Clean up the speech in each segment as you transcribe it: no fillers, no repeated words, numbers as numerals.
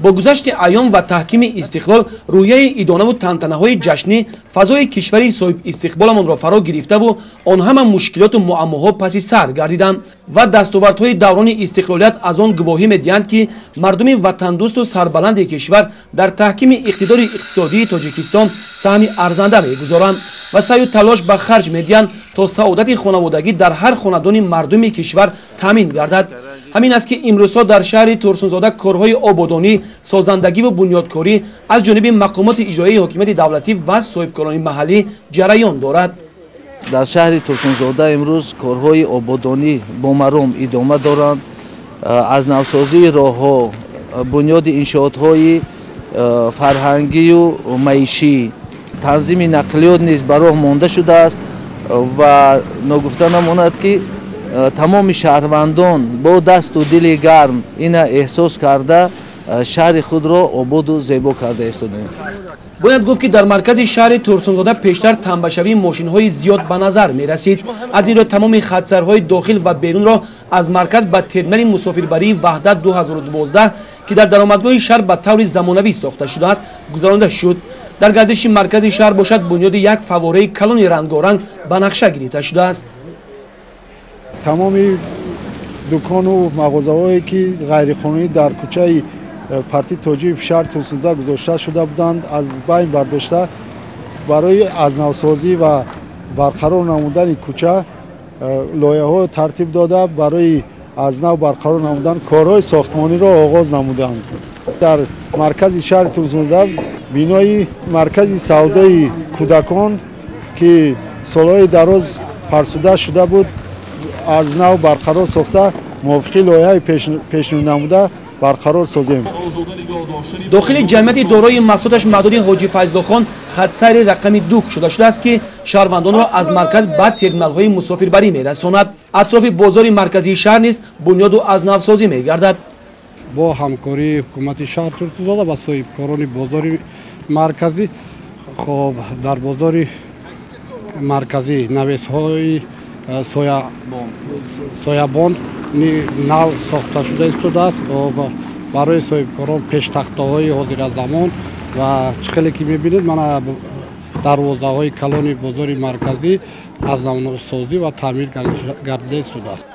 Бо гузашти айём ва таҳкими истиқлол, рӯҳияи идонаву тантанаҳои ҷашнӣ фазои кишвари соҳибистиқболамонро фаро гирифтаву он ҳама мушкилоту муаммоҳо паси сар гардиданд ва дастовардҳои даврони истиқлолият аз он гувоҳӣ медиҳанд, ки мардуми ватандӯсту сарбаланди кишвар дар таҳкими иқтидори иқтисодии Тоҷикистон саҳми арзанда мегузоранд ва саъю талош ба харҷ медиҳанд, то саодати хонаводагӣ дар ҳар хонадони мардуми кишвар таъмин гардад. Ҳамин аст, ки имрӯзҳо дар шаҳри Турсунзода корҳои ободонӣ, созандагиву бунёдкорӣ аз ҷониби мақомоти иҷроияи ҳокимияти давлатӣ ва соҳибкорони маҳаллӣ ҷараён дорад. Дар шаҳри Турсунзода имрӯз корҳои ободонӣ бо маром идома доранд. Аз навсозии роҳҳо, бунёди иншоотҳои фарҳангию маишӣ, танзими нақлиёт низ ба роҳ монда шудааст ва ногуфта намонад, ки тамоми шаҳрвандон бо дасту дили гарм ина эҳсос карда, шаҳри худро ободу зебо карда истодаем. Бояд гуфт, ки дар маркази шаҳри Турсунзода пештар тамбашавии мошинҳои зиёд ба назар мерасид. Аз ин рӯ тамоми хатсарҳои дохил ва берунро аз марказ ба терминали мусофирбарии «Ваҳдат 2012», ки дар даромадгоҳи шаҳр ба таври замонавӣ сохта шудааст, гузаронда шуд. Дар гардиши маркази шаҳр бошад, бунёди як фаввораи калони рангоранг ба нақша гирифта шудааст. Тамоми дукону мағозаҳое, ки ғайриқонунӣ дар кӯчаи Парти Тоҷиев шаҳр Турсунзода гузошта шуда буданд, аз байн бардошта, барои аз навсозӣ ва барқарор намудани кӯча лоиҳаҳо тартиб дода, барои аз нав барқарор намудан корҳои сохтмониро оғоз намуданд. Дар маркази шаҳри Турсунзода бинои маркази савдои кӯдакон, ки солҳои дароз фарсуда шуда буд, аз нав барқарор сохта, мувофиқи лоиҳаи пешниҳоднамуда барқарор созем. Дохили ҷамъияти дорои маҳсулоташ маҳдуди Ҳоҷи Файзуллохон хатсайри рақами 2 шуда шудааст, ки шаҳрвандонро аз марказ ба терминалҳои мусофирбарӣ мерасонад. Атрофи бозори марказии шаҳр низ бунёду аз навсозӣ мегардад. Бо ҳамкории ҳукумати шаҳр Турсунзода ва соҳибкорони бозори марказӣ, хоб, дар бозори марказӣ навесҳои соябон нав сохта шуда истодааст. Барои соҳибкорон пештахтаҳои ҳозиразамон ва чӣ хеле ки мебинед, мана дарвозаҳои калони бозори марказӣ аз навсозӣ ва таъмир гардида истодааст.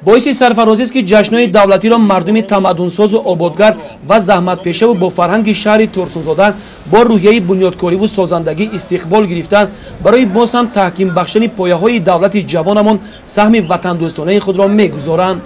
Боиси сарфарозист, ки ҷашнҳои давлатиро мардуми тамаддунсозу ободгар ва заҳматпешаву бо фарҳанги шаҳри Турсунзода бо рӯҳияи бунёдкориву созандагӣ истиқбол гирифта, барои боз ҳам таҳким бахшидани пояҳои давлати ҷавонамон саҳми ватандӯстонаи худро мегузоранд.